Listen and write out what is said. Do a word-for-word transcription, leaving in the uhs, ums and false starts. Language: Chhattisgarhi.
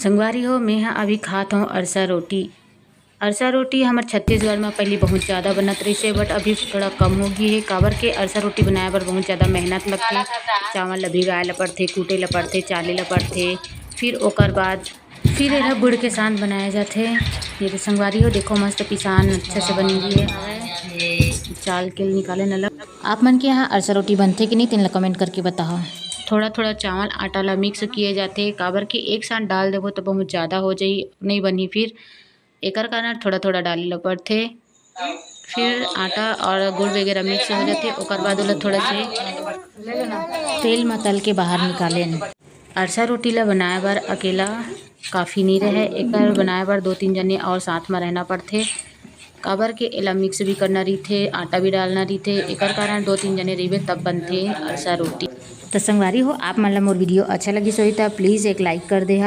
संगवारी हो, मैं ह अभी खात हूँ अरसा रोटी। अरसा रोटी हमर छत्तीसगढ़ में पहली बहुत ज़्यादा बनत रहिसे, but अभी थोड़ा कम हो गई है, काबर के अरसा रोटी बनाए बर बहुत ज़्यादा मेहनत लगथे। चावल ला भिगाए ला पड़थे, कूटे ला पड़थे, चाले ला पड़थे, फिर ओकर बाद फिर एला गुड़ के साथ बनाया जाथे। ये तो संगवारी हो, देखो मस्त पिसान अच्छा से बनी हुई है। चाल के निकाले न लग। आप मन के यहाँ अरसा रोटी बनथे कि नहीं, तेन ला comment करके बताओ। थोड़ा थोड़ा चावल आटा ला mix किए जाथे, काबर के एक साथ डाल देबो तो बहुत ज़्यादा हो जाई, नहीं बनही। फिर एकर कारण थोड़ा थोड़ा डाले ला पड़थे। फिर आटा और गुड़ वगैरह mix हो जाथे, ओकर बाद ओला थोड़ा से तेल म तल के बाहर निकालेन। अरसा रोटी ला बनाए बर अकेला काफ़ी नहीं रहे, एकर बनाए बर दो तीन जने और साथ म रहना पड़थे, काबर के एला mix भी करना रहिथे, आटा भी डालना रहिथे, एकर कारण दो तीन जने रहिबे तब बनथे अरसा रोटी। तो संगवारी हो, आप मन ला मोर video अच्छा लगिस होही त please एक like कर दे हा।